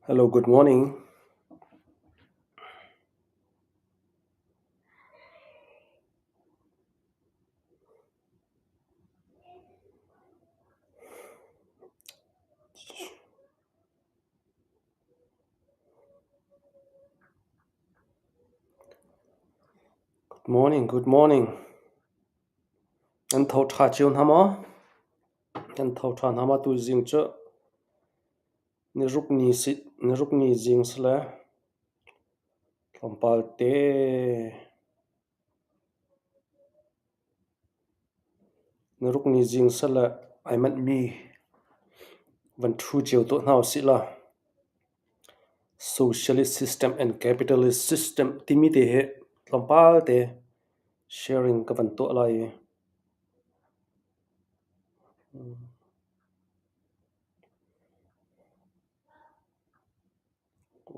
Hello, good morning. Good morning, good morning. Nan tho ṭha cio hna maw? Nan tho ṭha hna maw tuzing cu? Niruk ni zing si le tlawmpal te niruk ni zing si le ai manhmi van ṭhu cio tuah hna usih law Socialist system and capitalist system timi te hi tlawmpal te sharing ka van tuah lai i.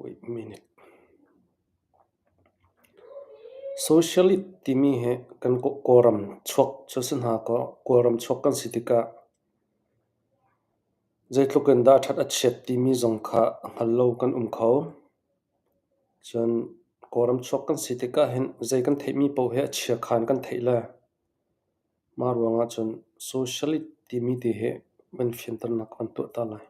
Wait a minute. Socialist timi hi kan Kawlram chuak cu si hna kaw Kawlram chuak kan si tikah zeitluk in dah ṭhat a chiat timi zong kha a hngal lo kan um kho. Cun Kawlram chuak kan si tikah hin zei kan theihmi paoh hi a chiakha in kan theih le Mah ruangah cun socialist timi te hi van fianternak kan tuah ta lai.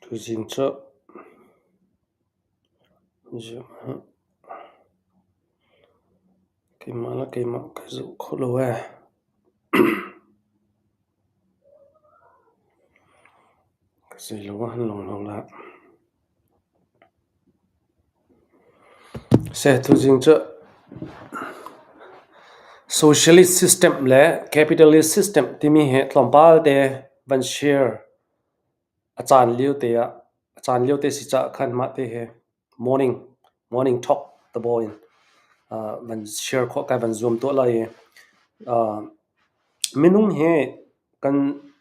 Tuzing cu Keimah le keimah kai zoh kho lo ee. Ka zei lo ah han long lo lah. Seh tuzing cu socialist system le capitalist system timi hi tlawmpal te van share a caan lio te ah a caan lio te si caah khan mah te hi morning morning talk te baw in van share khawh kai van zuam tuah lai i minung hi kan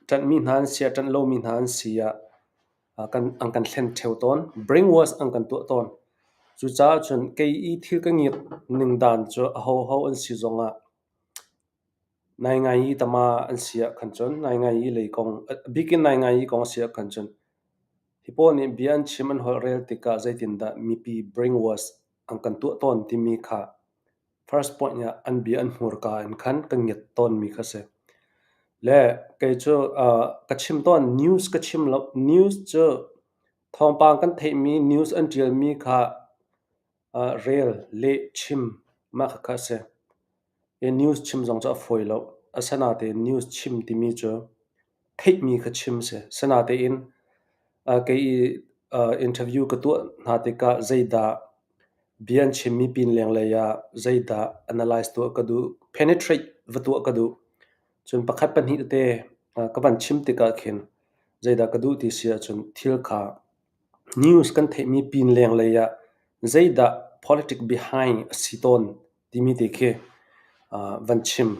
ṭanhmi hna an si ah ṭanh lomi hna an si ah kan an kan thlen ṭheo tawn. Brainwash an kan tuah tawn. Cucaah cun kei i thil ka ngiat ning dan cu ahoho an si zongah Naingai i tama an si ahkhan cun naingai i lei kong, a bik in naingai i kong a si ahkhan cun hi pawl nih bia an chim an holhrel tikah zeitindah mipi brainwash an kan tuah tawn timi kha first point ah an bia an hmurka in khan kan ngiat tawnmi kha a si. Le kei cu ka chim tawn news ka chim lo. News cu thawngpang kan theihmi news an ṭialmi kha rel, leh, chim mah khakha a si. Hi news chim zong cu a fawi lo. Asinain news chim timi cu theihmi kha chim a si. Asinain kei i interview ka tuah hna tikah zeidah bia an chimmi pin lenglei ah zeidah analyze tuah ka duh, penetrate va tuah ka duh. Cun pakhat pahnih tete ka van chim tikah khin zeidah ka duh ti si ahcun thil kha news kan theihmi pin lenglei ah zeidah politic behind a si tawn timi te khi van chim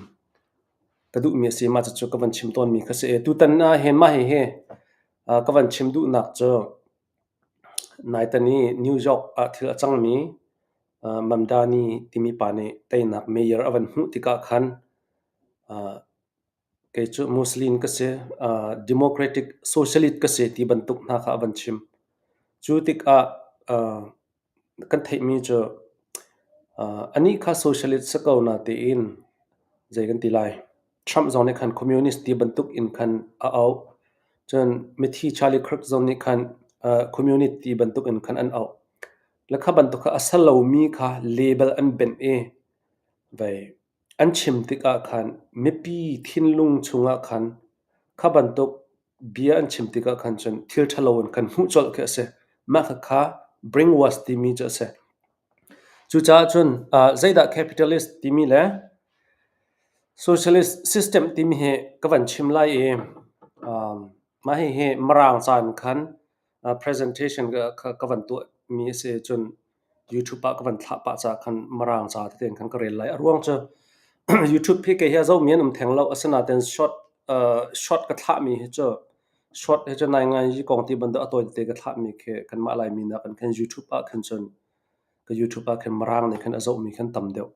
ka duhmi a si. Mah cucu ka van chim tawnmi kha si. Tutan ah hin mah hihi ka van chim duhnak cu naitan i New York ah thil a cangmi Mamdani timi pa nih teinak mayor a van hmuh tikah khan kei cu Muslim ka si, Democratic Socialist ka si ti bantuk hna kha a van chim. Cu tikah Kan theihmi cu anih kha socialist si ko na tiin zei kan ti lai. Trump zong nih khan communist ti bantuk in khan a auh. Cun mithi Charlie Kirk zong nih khan communist ti bantuk in khan an auh. Le kha bantuk kha a si lomi kha label an benh i vei an chim tikah khan mipi thinlung chungah khan kha bantuk Bia an chim tikah khan cun thil ṭhalo in kan hmuh colh khi a si. Mah khakha brainwash timi cu a si. Cucaah cun zeidah capitalist timi le socialist system timi hi ka van chim lai i mah hihi Mirang ca in khan presentation ka van tuahmi a si. Cun YouTube ah ka van thlah pah caah khan Mirang ca tete in khan ka rel lai. A ruang cu YouTube hi kei hi a zohmi an um theng lo. Asinain short, short ka thlahmi hi cu Short he cun nai ngai hi kong ti bantuk a tawi tete ka thlahmi khi kanmah Laimi nak in khan YouTube ah khan cun ka YouTube ah khan Mirang nih khan a zohmi khan tam deuh.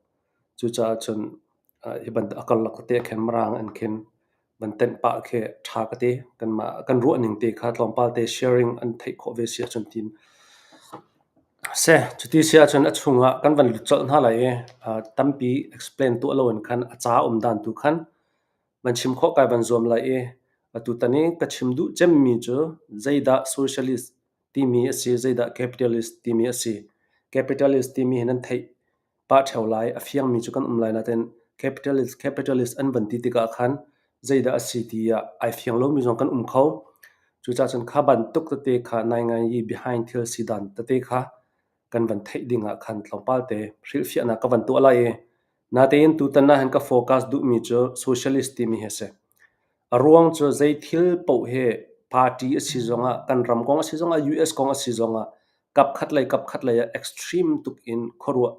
Cucaah cun hi bantuk a karlak tete ah khin Mirang in khin van tenh pah khi ṭha ka ti. Kanmah kan ruahning te kha tlawmpal te sharing an theih khawh ve si ahcun tiin seh. Cuti si ahcun a chungah kan van lut colh hna lai i tampi explain tuah loin khan a ca um dan tu khan van chim khawh kai van zuam lai i atutan i ka chim duh cemmi cu zeidah socialist timi a si, zeidah capitalist timi a si. Capitalist timi hi nan theih pah ṭheo lai, a fiangmi cu kan um lai nain capitalist capitalist an van ti tikah khan zeidah a si ti ah ai fiang lomi zong kan um kho. Cucaah cun kha bantuk tete kha naingai i behind thil si dan tete kha kan van theih ding ah khan tlawmpal te hrilhfiahnak ka van tuah lai i natein tutan ah hin ka focus duhmi cu socialist timi hi a si. A ruang cu zei thil paoh hi party a si zongah kan ram kong a si zongah US kong a si zongah kapkhat lei kapkhat lei ah extreme tuk in khuaruah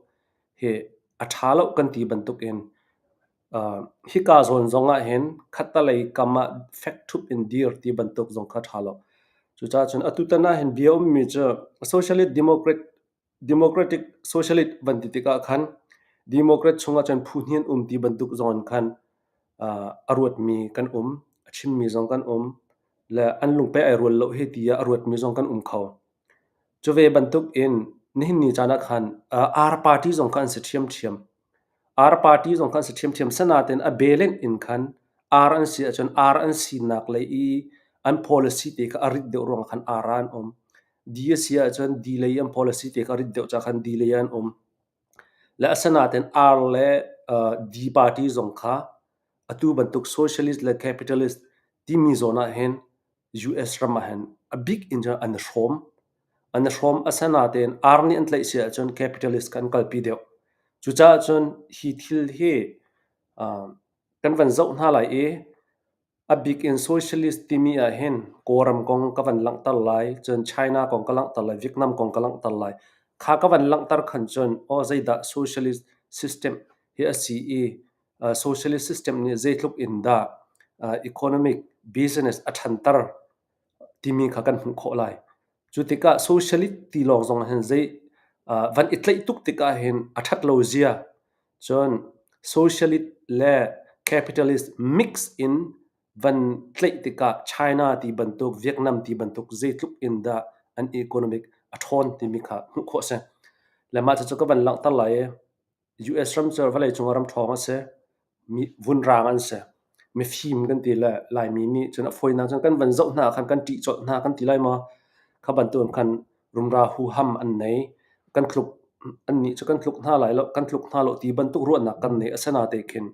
hi a ṭha lo kan ti bantukin hika zawn zong ah hin khattalei kam ah fek ṭhup in dir ti bantuk zong kha ṭha lo. Cucaah cun atutan ah hin bia ummi cu Socialist Democrat Democratic Socialist van ti tikah khan Democrat chungah cun phu hnih an um ti bantuk zong in khan a ruatmi kan um, a chimmi zong kan um, le an lungpeh ai rual lo hi tiah a ruatmi zong kan um kho. Cu ve bantuk in nihin ni caan ah khan ar party zong kha an si ṭhiamṭhiam. Ar party zong kha an si ṭhiamṭhiam. Sanain a belenh in khan ar an si ahcun ar an sinak lei i an policy te kha a rit deuh ruangah khan ar ah an um. D a si ahcun D lei an policy te kha a rit deuh caah khan D lei ah an um. Le asinain R le D party zong kha atu bantuk socialist le capitalist timi zawn ah hin US ram ah hin a bik in cun an i hrawm. An i hrawm. Asinain R nih an tlaih si ahcun capitalist kha an kalpi deuh. Cucaah cun hi thil hi kan van zoh hna lai i A bik in socialist timi ahhin Kawlram kong ka van langhter lai, cun China kong ka langhter lai, Vietnam kong ka langhter lai. Kha ka van langhter khan cun aw zeidah socialist system hi a si i socialist system nih zeitluk in dah economic business a ṭhanter timi kha kan hmuh khawh lai. Cu tikah socialist ti lawng zong hin zei van i tlaih tuk tikah hin a ṭhat lo zia Cun socialist le capitalist mix in van tlaih tikah China ti bantuk, Vietnam ti bantuk zeitluk in dah an economic a ṭhawn timi kha hmuh khawh a si. Le mah cucu ka van langhter lai i US ram cu vawleicung ah ram ṭhawng a si. Mi vunraang an si. Mifim kan ti le Laimi nih cun a fawinak cun kan van zoh hna ah khan kan ṭih colh hna kan ti lai maw? Kha bantuk in khan rumra huham an nei. Kan tluk annih cu kan tluk hna lai lo, kan tluk hna lo ti bantuk ruahnak kan nei. Asinain khin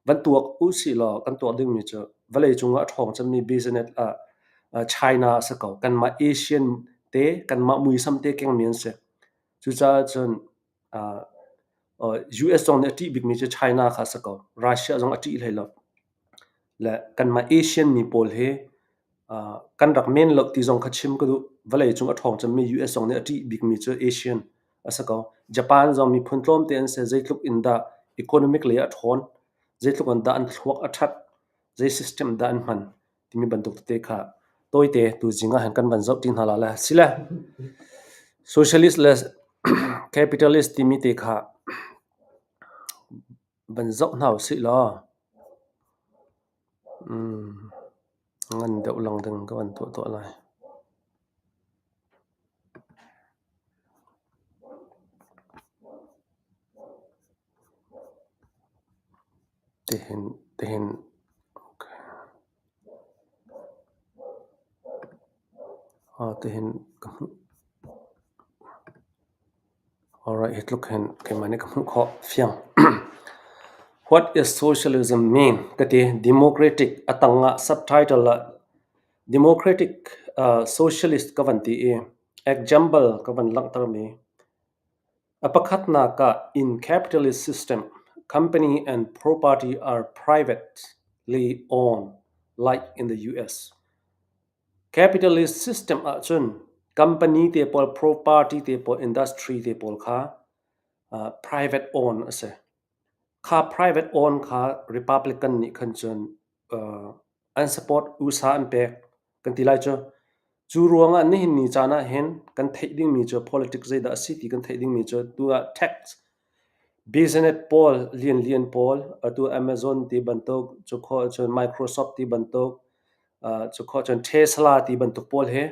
van tuak usih law kan tuak dingmi cu vawleicung ah a ṭhawng cemmi business ah China a si ko. Kanmah Asian te, kanmah muisam te kengmi an si. Cucaah cun US zong nih a ṭih bikmi cu China kha a si ko. Russia zong a ṭih hlei lo. Le kanmah Asian mi pawl hi kan rak men lo ti zong kha chim ka duh. Vawleicung a ṭhawng cemmi US zong nih a ṭih bikmi cu Asian a si ko. Japan zong miphun tlawmte an si. Zeitluk in dah economic lei a ṭhawn, zeitluk in dah an thluak a ṭhat, zei system dah an hman timi bantuk tete kha tawite tuzing ah hin kan van zoh ṭi hna la le sile socialist le capitalist timi te kha van zoh hna usih law ngan deuh lang ding ka van tuah tuah lai. Tihin tihin tihin ka hmuh. Alright, hi tluk hin keimah nih ka hmuh khawh. Fiang. What is socialism mean? Ka ti. Democratic a tang ah subtitle ah Democratic Socialist ka van ti i example ka van langhtermi. A pakhatnak ah in capitalist system, company and property are privately owned, like in the US. Capitalist system ahcun company te pawl, property te pawl, industry te pawl kha private owned a si. Kha private owned kha Republican nih khan cun an support, USA an pek. kan ti lai cu. Cu ruangah nihin ni caan ah hin kan theih dingmi cu politics zeidah a si ti kan theih dingmi cu tu ah tax business pawl lianlian pawl atu Amazon ti bantuk cu khawh cun Microsoft ti bantuk cu khawh cun Tesla ti bantuk pawl hi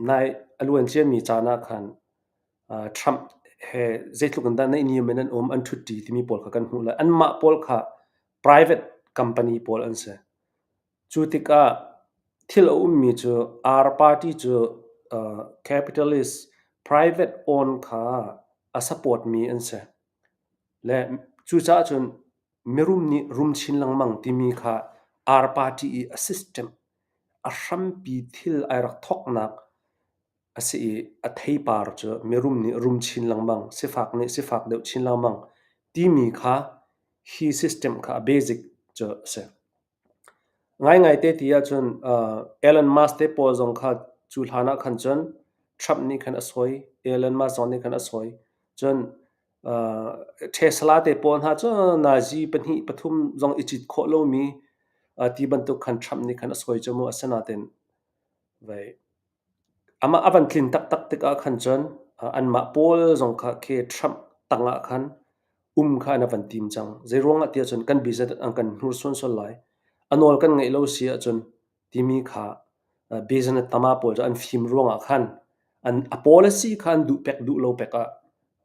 nai a luan ciami caan ah khan Trump he zeitluk in dah naihniam in an um, an ṭhutṭi timi pawl kha kan hmuh lai. Anmah pawl kha private company pawl an si. Cu tikah thil a ummi cu R party cu capitalist private own kha a support mi an si. Le cucaah cun mirum nih rum chin lengmang timi kha R party i a system a hrampi thil ai rak thawknak a si i a theipar cu mirum nih rum chin lengmang, sifak nih sifak deuh chin lengmang timi kha hi system kha a basic cu a si. Ngaingai te ti ahcun Elon Musk te pawl zong kha cu hlan ah khan cun Trump nih khan a sawi, Elon Musk zong nih khan a sawi. Cun Tesla te pawl hna cu nazi pahnih pathum zong i cit khawh lomi ti bantuk khan Trump nih khan a sawi cu mu. Asinain vei amah a van tlin taktak tikah khan cun anmah pawl zong kha khi Trump tangah khan um kha an van tim cang. Zeiruangah tiah cun kan business an kan hnursuan sual lai. A nawl kan ngeih lo si ahcun timi kha business tama pawl cu an fim ruangah khan an a policy kha an duh pek duh lo pek ah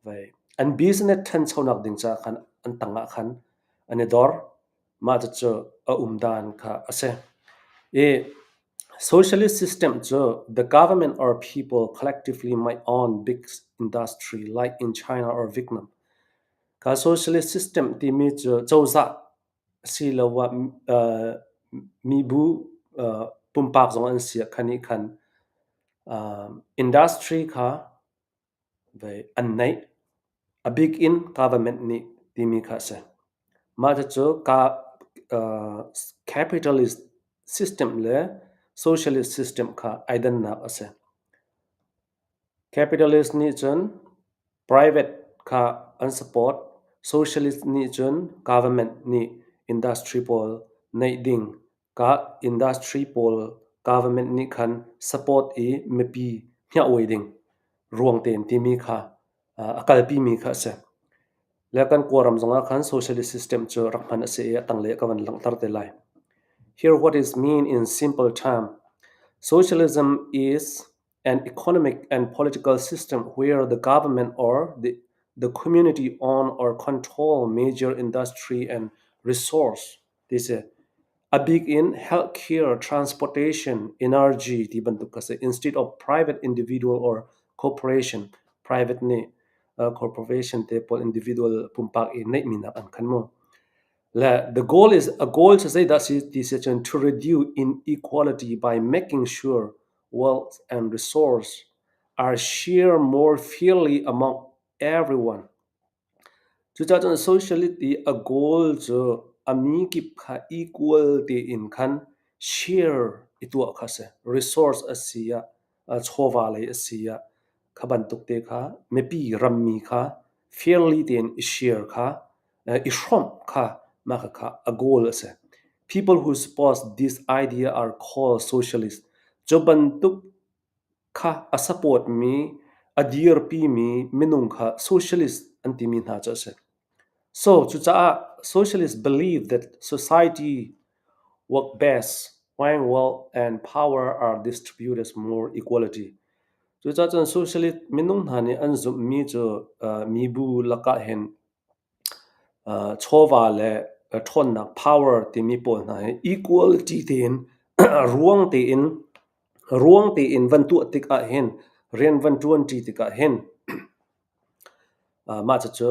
vai an business ṭhanchonak ding caah khan an tangah khan an i dor. Mah cucu a um dan kha a si. I socialist system cu the government or people collectively might own big industry like in China or Vietnam. Kha socialist system timi cu cozah asiloah mibu pumpak zong an si ah khan nih khan industry kha an neih. A bik in government nih timi kha a si. Mah cucu capitalist system le socialist system kha ai dannak a si. Capitalist nih cun private kha an support. Socialist nih cun government nih industry pawl neih ding ka industry pawl government nih khan support i mipi hniahuai ding ruang tein timi kha a kalpi mi kha a si. Le kan Kawlram zongah khan socialist system cu rak hman a si i a tanglei ah ka van langhter te lai. Here what is mean in simple term. Socialism is an economic and political system where the government or the community own or control major industry and resource ti si. A bik in healthcare, transportation, energy ti bantuk kha si. Instead of private individual or corporation, private nih corporation te pawl individual pumpak i neihmi nak an khan mu. Le the goal is a goal cu zeidah si ti si cun to reduce inequality by making sure wealth and resource are shared more fairly among everyone. Cucaah cun socialist i a goal cu a mi kip kha equal tein khan share i tuah kha a si. Resource a si ah, chawva lei a si ah, kha bantuk te kha mipi rammi kha fairly tein i share kha, i hrawmh kha mah khakha a goal a si. People who support this idea are called socialists. Cu bantuk kha a support mi, a dirpi mi minung kha socialist an timi hna cu a si. So cucaah socialists believe that society work best when wealth and power are distributed more equality. Cucaah cun socialist minung hna nih an zumhmi cu mibu lakah hin chawva le ṭhawnnak power timi pawl hna hi equality tein ruang tein van tuah tik ahhin rian van ṭuanṭi tikah hin mah cucu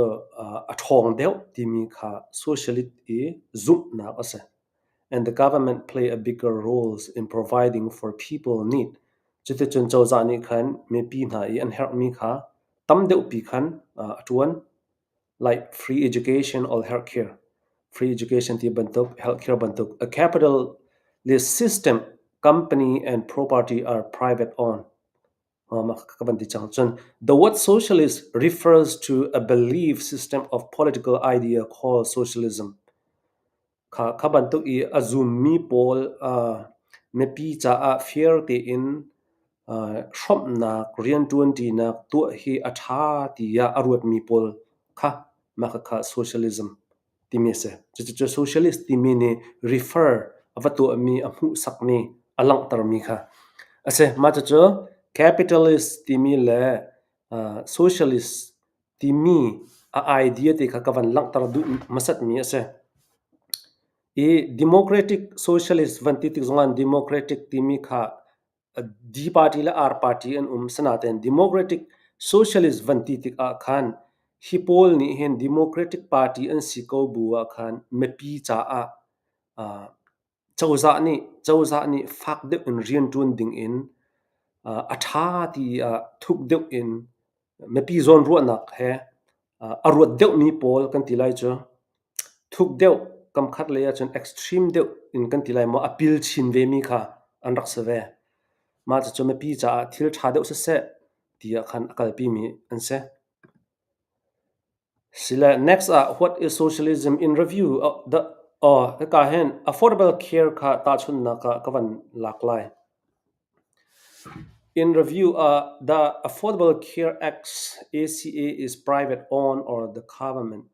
a ṭhawng deuh timi kha socialist i zumhnak a si. And the government play a bigger roles in providing for people need. Cuticun cozah nih khan mipi hna i an herhmi kha tam deuhpi khan a ṭuan. Like free education or healthcare. Free education ti bantuk, healthcare bantuk. A capitalist system, company and property are private owned. Ka van ti cang. Cun, the word socialist refers to a belief system of political idea called socialism. Kha bantuk i a zummi pawl. Mipi caah fair tein hrawmhnak rianṭuanṭinak tuah hi a ṭha tiah a ruatmi pawl kha mah khakha socialism timi a si. Cucu socialist timi nih refer a va tuahmi, a hmuhsakmi, a langhtermi kha a si. Mah cucu capitalist timi le socialist timi a idea te kha ka van langhter duh hmasatmi a si. I democratic socialist van ti tik zongah democratic timi kha D party le R party an um. Sinain democratic socialist van ti tikah khan hi pawl nih hin democratic party an si ko bu ah khan mipi caah cozah nih fak deuh in rianṭuan dingin a ṭha ti ah thuk deuh in mipi zawnruahnak he a ruat deuhmi pawl kan ti lai cu. Thuk deuh kamkhat lei ahcun extreme deuh in kan ti lai maw a pil chin vemi kha an rak si ve. Mah cucu mipi caah thil ṭha deuh siseh tiah khan a kalpimi an si. Sile next ah what is socialism in review? Hika hin affordable care kha tahchunhnak ah ka van lak lai. In review the Affordable Care Act (ACA) is private owned or the government.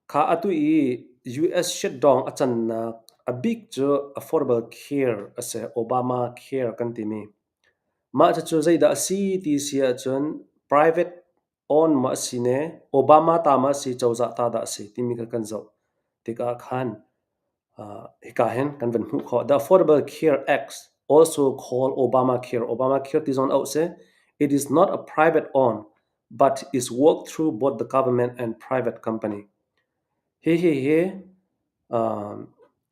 Kha atu i US shutdown a cannak a bik cu Affordable Care a si, Obama Care kan timi. Mah cucu zeidah a si ti si ahcun private owned maw a si ne, Obama ta maw a si, cozah ta dah a si timi kha kan zoh tikah khan hika hin kan van hmuh khawh. The Affordable Care Act, also called Obamacare, Obamacare ti zong in auh si, it is not a private owned but is worked through both the government and private company. Hihi hi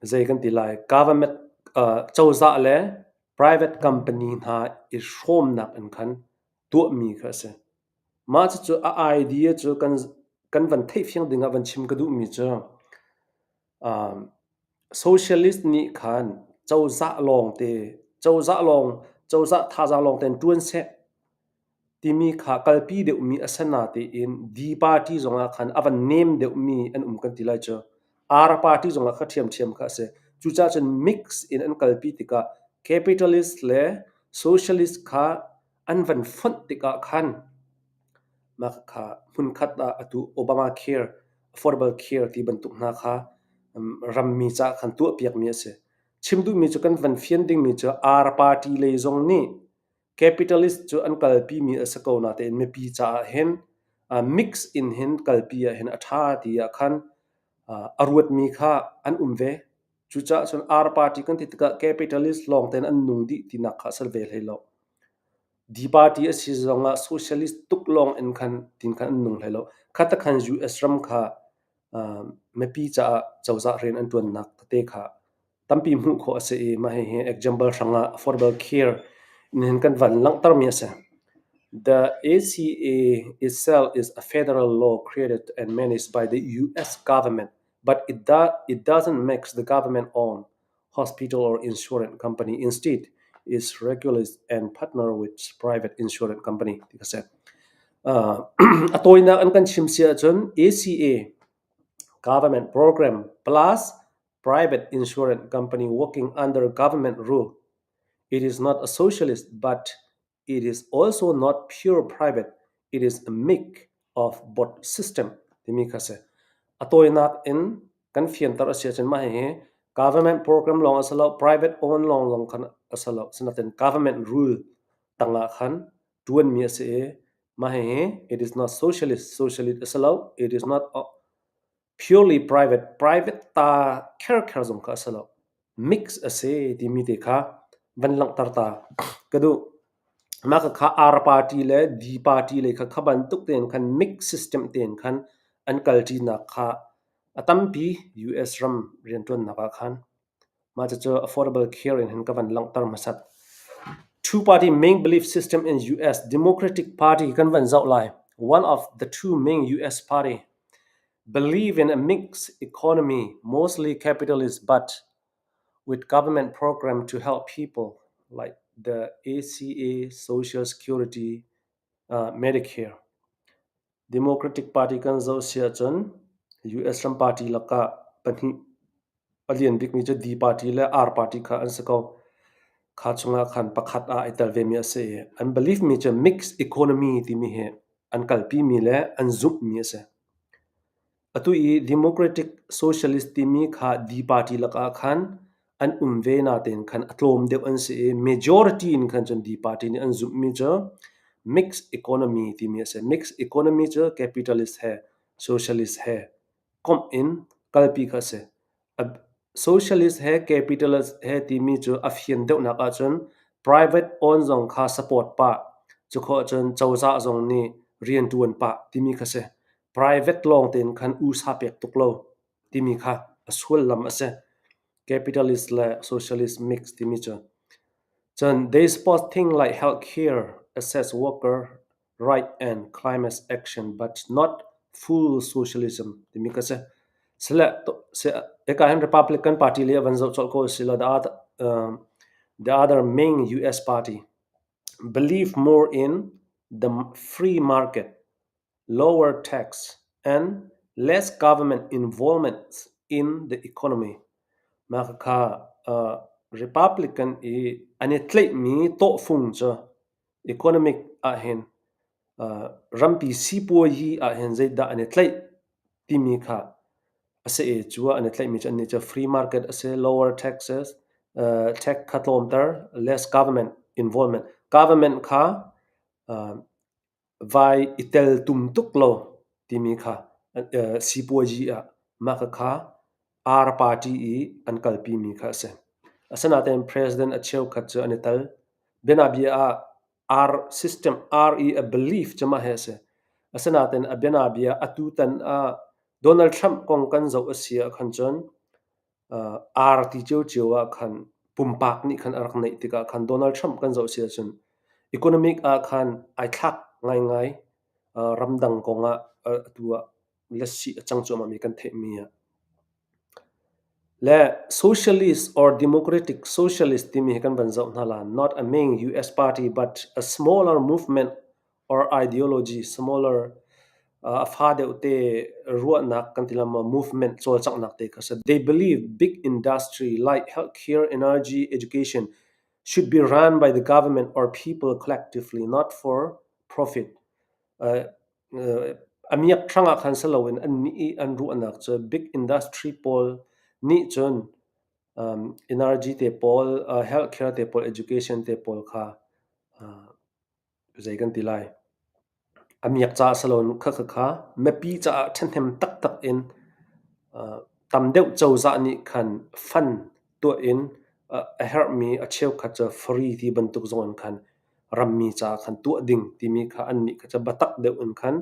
zei kan ti lai, government cozah le private company hna i hrawmnak in khan tuahmi kha a si. Mah cucu a idea cu kan van theihfiang ding ah van chim ka duhmi cu socialist nih khan cozah lawngte, cozah lawng, cozah thazaang lawng tein ṭuan seh timi kha kalpi deuhmi a si natein D party zongah khan a van nem deuhmi an um kan ti lai cu. R party zongah kha ṭhiamṭhiam kha a si. Cucaah cun mix in an kalpi tikah capitalist le socialist kha an van fonh tikah khan mah kha hmunkhat ah atu Obamacare, Affordable Care ti bantuk hna kha rammi caah khan tuahpiakmi a si. Chim duhmi cu kan van fian dingmi cu R party lei zong nih capitalist cu an kalpimi a si ko natein mipi caah hin mix in hin kalpi ah hin a ṭha ti ah khan a ruatmi kha an um ve. Cucaah cun R party kan ti tikah capitalist lawng tein an nung dih tinak kha a si ve hlei lo. D party a si zongah socialist tuk lawng in khan tin khan an nung hlei lo. Kha khan US ram kha mipi caah cozah rian an ṭuannak tete kha tampi hmuh khawh a si i mah hihi example hrangah affordable care in hin kan van langhtermi a si. The ACA itself is a federal law created and managed by the US government, but it doesn't make the government-owned hospital or insurance company. Instead, it regulates and partner with private insurance company. Ti ka si. A tawinak an kan chim si ahcun ACA government program plus private insurance company working under government rule. It is not a socialist, but it is also not pure private. It is a mix of both system. Timi kha si. A tawinak in kan fianter a si ahcun mah hihi government program lawng a si lo, private own lawng zong khan a si lo. Sinain government rule tangah khan ṭuanmi a si i mah hihi it is not socialist, socialist a si lo. It is not purely private, private ta kherkher zong kha a si lo. Mix a si timi te kha van langhter ta ka duh. Mah kha R party le D party lei kha kha bantuk tein khan mix system tein khan an kalṭinak kha a tampi US ram rianṭuannak ah khan. Mah cucu affordable care in hin ka van langhter hmasat. Two party main belief system in US Democratic Party kan van zoh lai. One of the two main US party believe in a mixed economy, mostly capitalist but with government program to help people like the ACA, Social Security, Medicare. Democratic Party kan zoh si ahcun US ram party lakah pahnih. A lian bikmi cu D party le R party kha an si ko. Kha chungah khan pakhat ah ai tel vemi a si i an believe mi cu mixed economy timi hi an kalpimi le an zumhmi a si. Atu i Democratic Socialist timi kha D party lakah khan an um ve natein khan a tlawm deuh an si i majority in khan cun D party nih an zumhmi cu mixed economy timi a si. Mixed economy cu capitalist he socialist he komh in kalpi kha a si. Socialist he capitalist he timi cu a fian deuhnak ahcun private own zong kha support pah, cukhawh cun cozah zong nih rianṭuan pah timi kha si. Private lawng tein khan usa pek tuk lo timi kha a sullam a si. Capitalist le socialist mix timi cu. Cun they support things like healthcare, access worker right and climate action but not full socialism timi kha si. Sile hika hin Republican Party le van zoh colh ko sila the other main US party believe more in the free market, lower tax and less government involvement in the economy. Mah kha Republican i an i tlaihmi tawhfung cu Economic ahhin rampi sipuazi ahhin zeidah an i tlaih timi kha a si i cu ah an i tlaihmi cu annih cu free market a si, lower taxes, tax kha tlawmter, less government involvement. Government kha vai i teltum tuk lo timi kha sipuazi ah mah khakha R party i an kalpimi kha a si. Asinain president a cheukhat cu an i tel. Bianabia ah R system R i a belief cu mah hi a si. Asinain a bianabia atutan ah Donald Trump kong kan zoh a si ahkhan cun R ti ciocio ah khan pumpak nih khan a rak neih tikah khan Donald Trump kan zoh si ahcun economic ah khan ai thlak ngaingai. Ramdang kong ah atu ah lasih a cang cuahmahmi kan theihmi ah. Le socialist or democratic socialist timi hi kan van zoh hna la. Not a main US party but a smaller movement or ideology, smaller a fa deuh te ruahnak kan ti lama movement cawlcanghnak te kha si. They believe big industry like healthcare, energy, education should be run by the government or people collectively, not for profit. A miak hrangah khan si loin annih i an ruahnak cu big industry pawl nih cun energy te pawl, healthcare te pawl, education te pawl kha zei kan ti lai a miak caah si loin khakha mipi caah ṭhahnem taktak in tam deuh cozah nih khan fund tuah in a herhmi a cheukhat cu free ti bantuk zong in khan rammi caah khan tuah ding timi kha annih kha cu biatak deuh in khan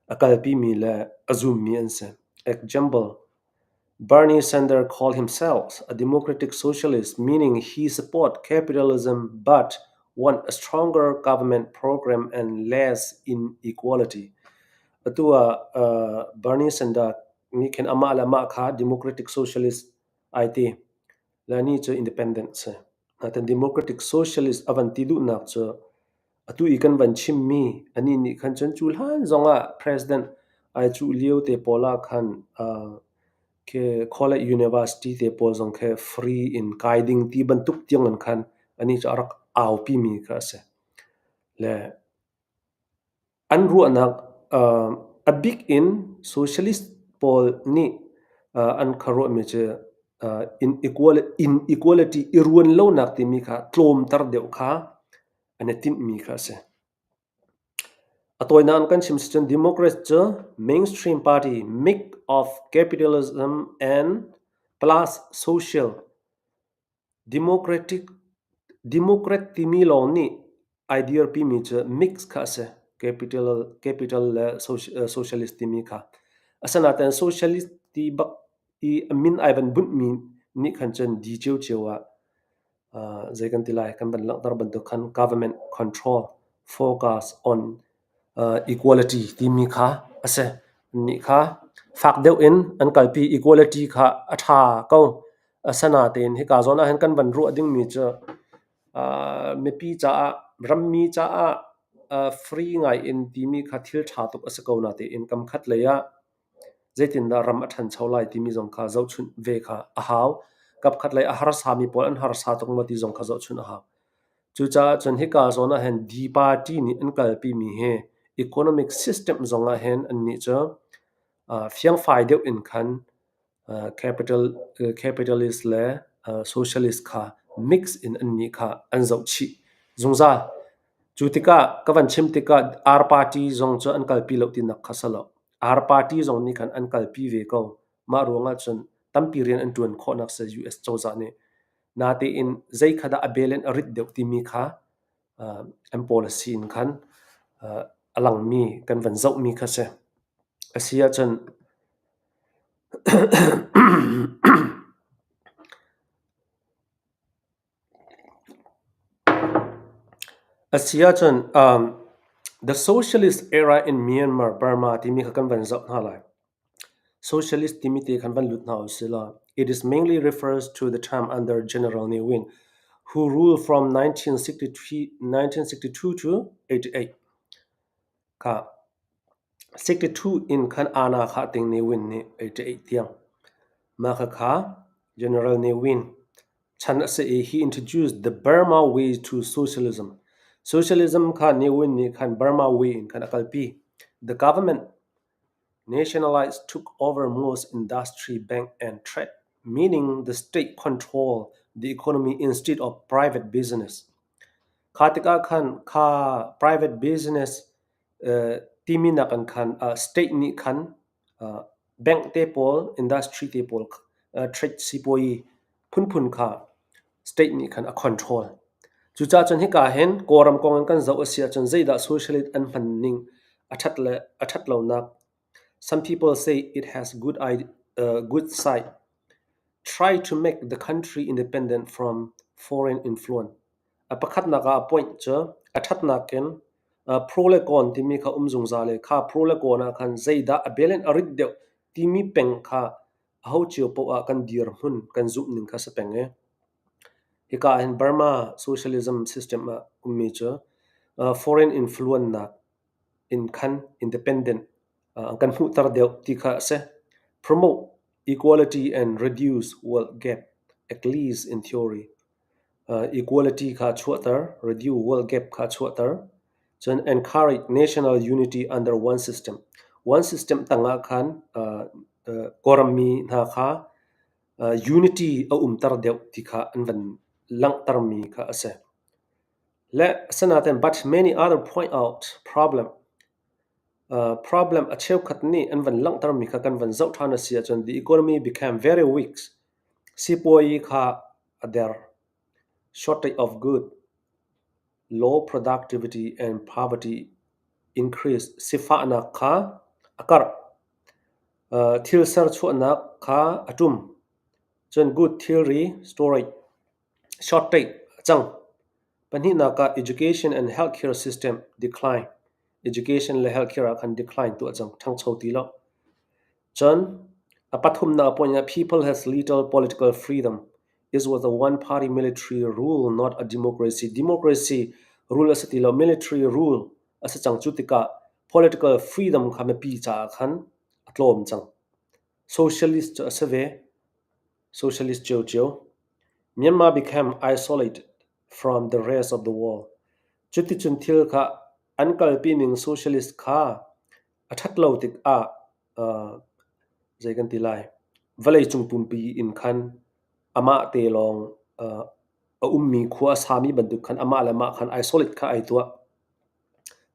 a kalpimi le a zummi an si. Example, Bernie Sanders called himself a democratic socialist, meaning he supports capitalism but want a stronger government program and less inequality. Atu ah Bernie Sanders nih khin amah le amah kha democratic socialist ai ti. Le anih cu independent si. Nain democratic socialist a van ti duhnak cu atu i kan van chimmi anih nih khan cun cu hlan zongah president ai cuh lio te pawl ah khan khi college university te pawl zong khi free in kai ding ti bantuk tiang in khan anih cu a rak aupi mi kha a si. Le An ruahnak a bik in socialist pawl nih an khuaruahmi cu inequality i ruan lonak timi kha tlawmter deuh kha an i tinhmi kha a si. A tawinak in kan chim sicun Democrats cu mainstream party mix of capitalism and plus social Democratic Democrat timi lawng nih ai dirpimi cu mix kha a si. Capital capital le socialist timi kha. Asinain socialist ti bak i a min ai van bunhmi nih khan cun di ciocio ah zei kan ti lai kan van langhter bantuk khan government control focus on equality timi kha a si. Annih kha fak deuh in an kalpi. Equality kha a ṭha ko. Asinain hika zawn ahhin kan van ruah dingmi cu mipi caah rammi caah free ngai in timi kha thil ṭha tuk a si ko natein kam khat lei ah. Zeitindah ram a ṭhancho lai timi zong kha zohchunh ve kha a hau. Kapkhat lei a harsami pawl an harsa tuk maw ti zong kha zohchunh a hau. Cucaah cun hika zawn ah hin D party nih an kalpimi hi economic system zong ah hin annih cu fiangfai deuh in khan capitalist le socialist kha mix in annih kha an zoh chih zungzal. Cu tikah ka van chim tikah R party zong cu an kalpi lo tinak kha si lo. R party zong nih khan an kalpi ve ko. Mah ruangah cun tampi rian an ṭuan khawhnak si US cozah nih. Natein zei kha dah a bel in a rit deuh timi kha an policy in khan a langmi kan van zohmi kha si. A si ahcun A si ahcun The Socialist Era in Myanmar Burma timi kha kan van zoh hna lai. Socialist timi te khan van lut hna usih law it is mainly refers to the time under General Ne Win who ruled from 1962 to 88. Kha 62 in khan Anna kha ting Ne Win nih 88 tiang. Mah khakha General Ne Win chan a si i he introduced the Burma way to socialism. Socialism kha Ne Win nih khan Burma way in khan a kalpi. The government nationalized took over most industry, bank and trade, meaning the state controlled the economy instead of private business. Kha tikah khan kha private business timi nakin khan state nih khan bank te pawl, industry te pawl, trade sipuazi phunphun kha state nih khan a control. Cucaah cun hika hin Kawlram kong in kan zoh a si ahcun zeidah socialist an hman ning a ṭhat le a ṭhat lonak. Some people say it has good side. Try to make the country independent from foreign influence. A pakhatnak ah a point cu a ṭhatnak in pro le con timi kha um zungzal i kha pro le con ah khan zeidah a bel in a rit deuh timi peng kha aho cio paoh ah kan dirhmun kan zumh ning kha si peng i hika ah hin Burma socialism system ah ummi cu foreign influence nak in khan independent an kan hmuhter deuh ti kha a si. Promote equality and reduce wealth gap at least in theory. Equality kha chuahter, reduce wealth gap kha chuahter. Cun encourage national unity under one system. One system tangah khan Kawlram mi hna kha unity a umter deuh ti kha an van langhtermi kha a si. Le asinain but many other point out problem. Problem a cheukhat nih an van langhtermi kha kan van zoh ṭhan a si ahcun the economy became very weak. Sipuazi kha a der. Shortage of good, low productivity and poverty increase. Sifahnak kha a karh. Thil serchuahnak kha a ṭum. Cun good thilri storage shortage a cang. Pahnihnak ah education and healthcare system decline. Education le healthcare ah khan decline tuah cang, ṭhangcho ti lo. Cun a pathumnak point ah people has little political freedom. It was a one-party military rule, not a democracy. Democracy rule a si ti lo, military rule a si cang. Cu tikah political freedom kha mipi caah khan a tlawm cang. Socialist cu a si ve. Socialist ciocio. Myanmar became isolated from the rest of the world. Cuticun thil kha an kalpi ning socialist kha a ṭhat lo tikah zei kan ti lai vawleicung pumpi in khan amah te lawng a ummi khua a sami bantuk khan amah le mah khan isolate kha ai tuah.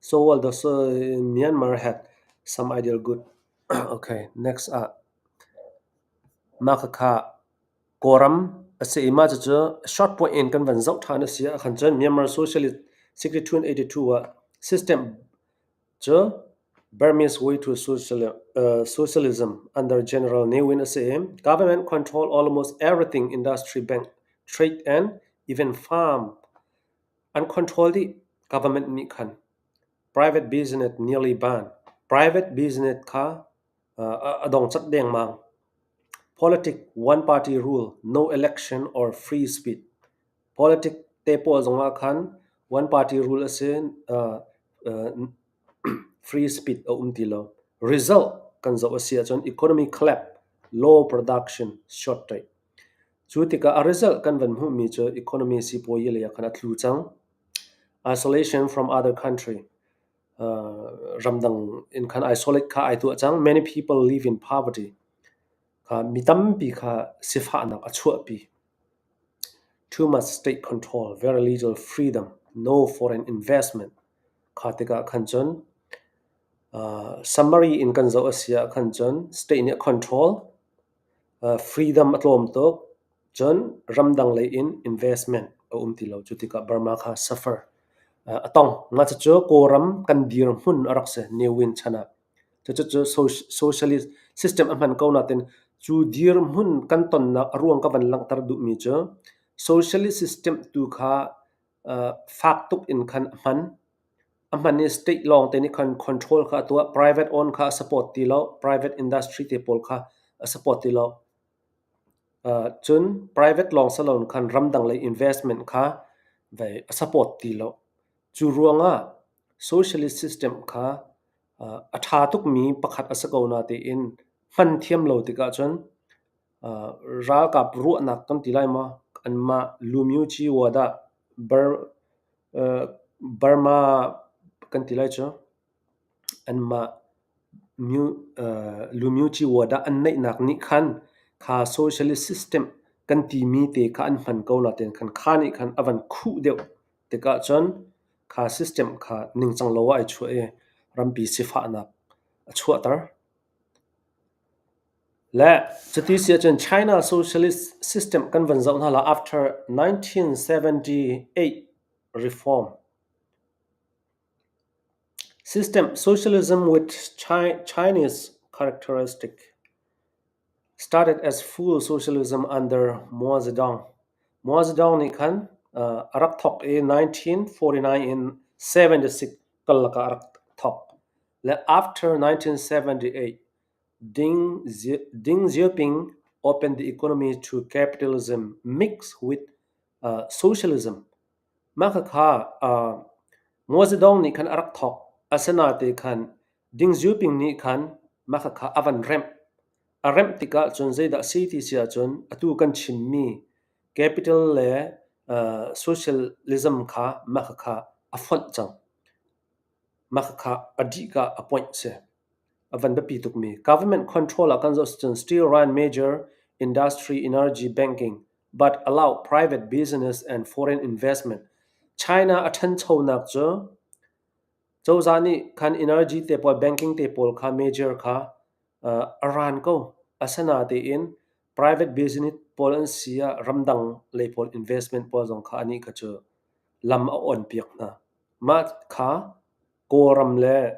So while the Myanmar had some ideal good. Okay, next ah mah khakha Kawlram a si i mah cucu short point in kan van zoh ṭhan a si ahkhan cun Myanmar Socialist 62 and 82 ah system cu Burmese way to socialism under General Ne Win a si i government control almost everything industry, bank, trade and even farm an control dih government nih khan. Private business nearly ban. Private business kha a dongcat dengmang. Politic one party rule, no election or free speech. Politic te pawl zongah khan one party rule a si, free speech a um ti lo. Result. kan zoh a si ahcun economy collapse, low production, shortage. Cu tikah a result kan van hmuhmi cu economy sipuazi lei ah khan a tlu cang. Isolation from other country. Ramdang in khan isolate kha ai tuah cang. Many people live in poverty. Kha mi tampi kha sifahnak a chuahpi. Too much state control, very little freedom, no foreign investment. Kha tikah khan cun summary in kan zoh a si ah khan cun state nih a control, freedom a tlawm tuk, cun ramdang lei in investment a um ti lo. Cu tikah Burma kha suffer a tong. Mah cucu Kawlram kan dirhmun a rak si Ne Win chan ah. Cucu socialist system a hman ko nain cu dirhmun kan tonnak a ruang ka van langhter duhmi cu socialist system tu kha fak tuk in khan a hman. A hman i state lawng te nih khan control kha a tuah. Private own kha a support ti lo. Private industry te pawl kha a support ti lo. Cun private lawng si loin khan ramdang lei investment kha vei a support ti lo. Cu ruangah socialist system kha a ṭha tukmi pakhat a si ko natein hman thiam lo tikah cun ralkap ruahnak kan ti lai maw anmah Lumyuci wadah Burma kan ti lai cu anmah Lumyuci wadah an neihnak nih khan kha socialist system kan timi te kha an hman ko natein khan kha nih khan a van khuh deuh tikah cun kha system kha ningcang lo ah ai chuah i rampi sifahnak a chuahter. Le cuti si ahcun China socialist system kan van zoh hna la after 1978 reform system socialism with Chinese characteristic started as full socialism under Mao Zedong. Mao Zedong nih khan a rak thawk i 1949 in 76 karlak ah a rak thawk. Le after 1978, Deng Xiaoping opened the economy to capitalism mixed with socialism. Mah khakha Mao Zedong nih khan a rak thawk. Asinain khan Deng Xiaoping nih khan mah khakha a van remh. A remh tikah cun zeidah a si ti si ahcun atu kan chimmi capital le socialism kha mah khakha a fonh cang. Mah khakha a dih ka a point si. A van biapi tukmi. Government control ah kan zoh cun still run major industry, energy, banking, but allow private business and foreign investment. China a ṭhanchonak cu cozah nih khan energy te pawl, banking te pawl kha major kha a ran ko. Asinain private business pawl an si ah ramdang lei pawl investment pawl zong kha anih kha cu lam a on piak hna. Mah kha Kawlram le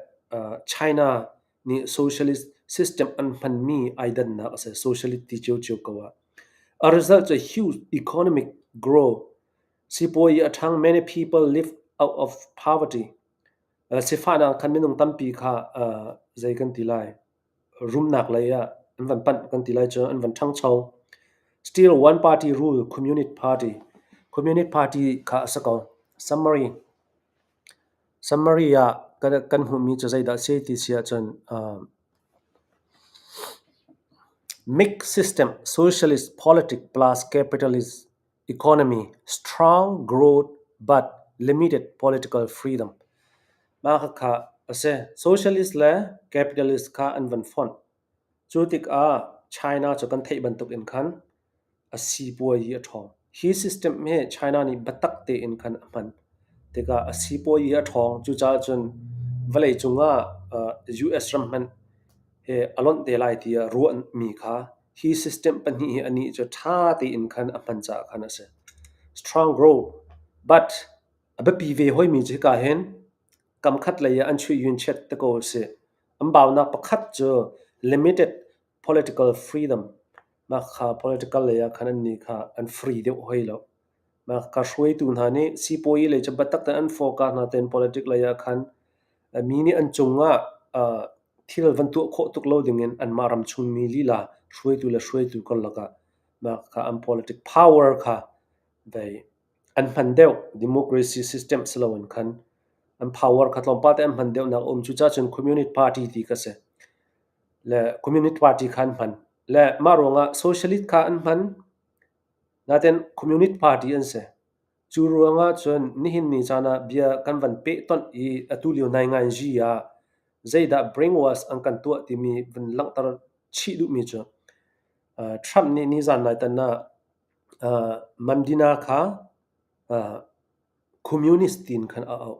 China nih socialist system an hmanmi ai dannak a si. Socialist ti ciocio ko ah. A result cu huge economic growth. Sipuazi a ṭhang. Many people live out of poverty. Sifahnak khan minung tampi kha zei kan ti lai rumnak lei ah an van panh kan ti lai cu an van ṭhangcho. Still one party rule communist party. Communist party kha a si ko. Summary. Summary ah kan hmuhmi cu zeidah a si ti si ahcun mixed system socialist politics plus capitalist economy strong growth but limited political freedom. Mah khakha a si. Socialist le capitalist kha an van fonh. Cu tikah China cu kan theih bantuk in khan a sipuazi a ṭhawng. Hi system hi China nih biatak tein khan a hman tikah a sipuazi a ṭhawng. Cucaah cun vawleicung ah US ram hmanh hi a lonh te lai tiah ruahmi kha hi system pahnih hi anih cu ṭha tein khan a hman caah khan a si. Strong growth but a biapi ve hoimi cu hika hin kamkhat lei ah an chuih yun chiat te ko a si. An baunak pakhat cu limited political freedom mah kha political lei ah khan annih kha an free deuh hoi lo. Mah kha hruaitu hna nih sipuazi lei cu biatak tein an focus hna tein politic lei ah khan mi nih an cungah thil van tuah khawh tuk lo dingin anmah ram chungmi lila hruaitu le hruaitu karlak ah mah kha an politic power kha vei an hman deuh. Democracy system si loin khan an power kha tlawmpal te an hman deuhnak a um. Cucaah cun communist party ti kha si. Le Communist Party kha an hman. Le mah ruangah Socialist kha an hman. Nain Communist Party an si. Cu ruangah cun nihin ni caan ah bia kan van pehtonh i atu lio nainganzi ah zeidah brainwash an kan tuah timi van langhter chih duhmi cu Trump nih nizan naitan ah Mamdani kha Communist tiin khan a auh.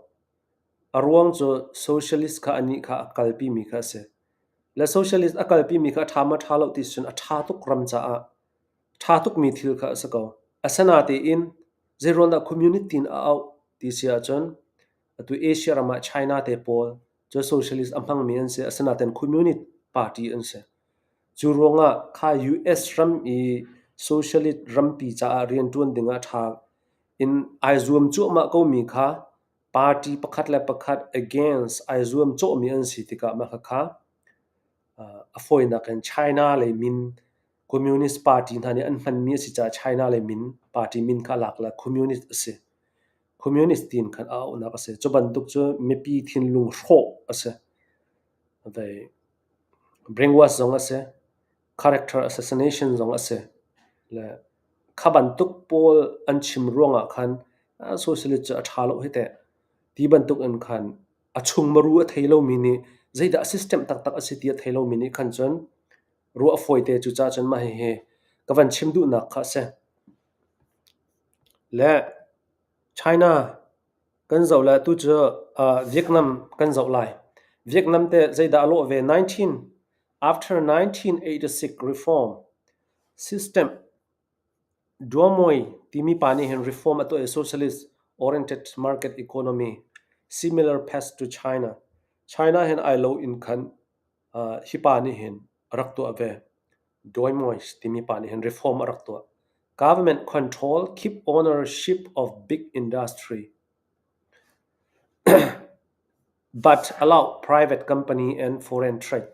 A ruang cu Socialist kha anih kha a kalpimi kha a si. Le Socialist a kalpimi kha a ṭha maw ṭha lo ti cun a ṭha tuk ram caah ṭha tukmi thil kha a si ko. Asinain zeiruang dah Communist tiin a auh ti si ahcun atu Asia ram ah China te pawl cu Socialist a hmangmi an si. Asinain Communist party an si. Cu ruangah kha US ram i Socialist rampi caah rianṭuan dingah ṭha in ai zuam cuahmah komi kha party pakhat le pakhat against ai zuam cawhmi an si tikah mah khakha a fawinak in China lei min Communist Party hna nih an hmanmi a si caah China lei min party min kha a lak le Communist a si. Communist tiin khan a auhnak a si. Cu bantuk cu mipi thinlung hrawh a si. Brainwash zong a si. Character assassination zong a si. Le kha bantuk pawl an chim ruangah khan socialist cu a ṭha lo hi teh ti bantuk in khan a chungmaru a thei lomi nih zeidah system taktak a si ti a thei lomi nih khan cun ruah a fawite. Cucaah cun mah hihi ka van chim duhnak kha a si. Le China kan zoh le tu cu Vietnam kan zoh lai. Vietnam teh zeidah a lawh ve? 19 after 1986 reform system Doi Moi timi pa nih hin reform a tuah i socialist oriented market economy similar path to China. China hin ai lo in khan hi pa nih hin a rak tuah ve. Doi Moi timi pa nih hin reform a rak tuah. Government control keep ownership of big industry but allow private company and foreign trade.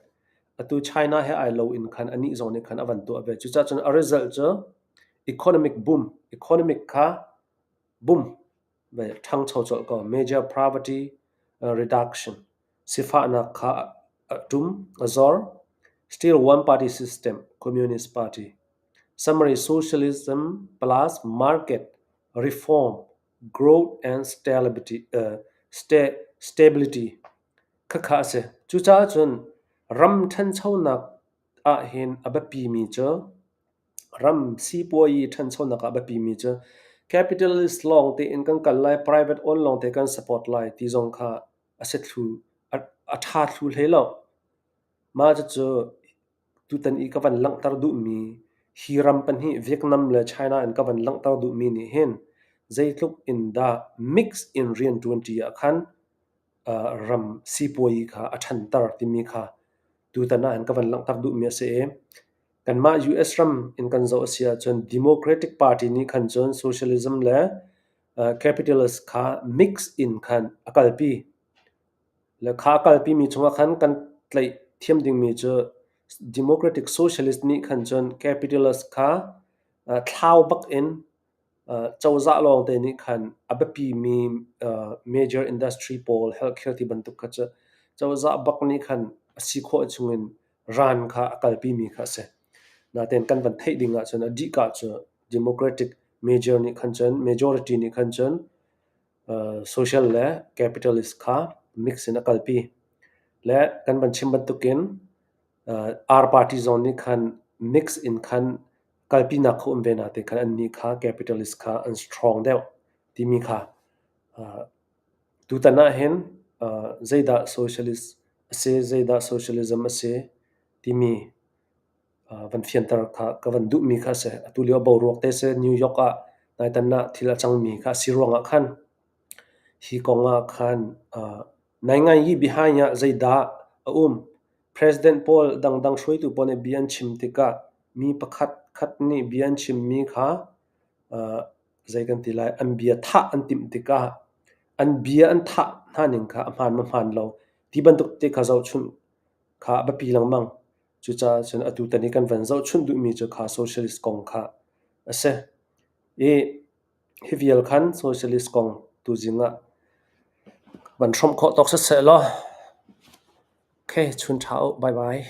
Atu China he ai lo in khan anih zong nih khan a van tuah ve. Cucaah cun a result cu economic boom, economic kha boom ve ṭhangcho colh ko. Major poverty reduction, sifahnak kha a ṭum, a zor. Still one party system, communist party. Summary socialism plus market reform growth and stability, stability khakha a si. Cucaah cun ram ṭhanchonak ahhin a biapimi cu ram sipuazi ṭhanchonak ah a biapimi cu capitalist lawng tein kan kal lai, private own lawng te kan support lai ti zong kha a si thlu, a ṭha thlu hlei lo. Mah cucu Tutan i ka van langhter duhmi hi ram pahnih Vietnam le China in ka van langhter duhmi nih hin zeitluk in dah mix in rianṭuanṭi ah khan ram sipuazi kha a ṭhanter timi kha tutan ah hin ka van langhter duhmi a si i kanmah US ram in kan zoh a si ahcun Democratic Party nih khan cun socialism le capitalist kha mix in khan a kalpi. Le kha a kalpimi chungah khan kan tlaih thiam dingmi cu Democratic Socialist nih khan cun capitalist kha thlau bak in cozah lawngte nih khan a biapimi major industry pawl healthcare ti bantuk kha cu cozah bak nih khan a si khawh chungin ran kha a kalpimi kha a si. Nain kan van theih ding ahcun a dihka cu Democratic major nih khan cun majority nih khan cun social le capitalist kha mix in a kalpi. Le kan van chim bantukin R party zong nih khan mix in khan kalpinak kha um ve natein khan annih kha capitalist kha an strong deuh timi kha tutan ah hin zeidah socialist a si, zeidah socialism a si timi van fianter kha ka van duhmi kha a si. Atu lio boruak te si New York ah naitan ah thil a cangmi kha a si ruangah khan hi kong ah khan naingai hi behind ah zeidah a um? President pawl dangdang hruaitu pawl nih bia an chim tikah mi pakhat khat nih bia an chimmi kha zei kan ti lai an bia thah an timh tikah an bia an thah hna ning kha a hmaan maw hmaan lo ti bantuk te kha zohchunh kha a biapi lengmang. Cucaah cun atutan i kan van zohchunh duhmi cu kha socialist kong kha a si. I hi vial khan socialist kong tuzing ah van hrawmh khawh tawk siseh law. Okay, chun ṭha u. Bye bye.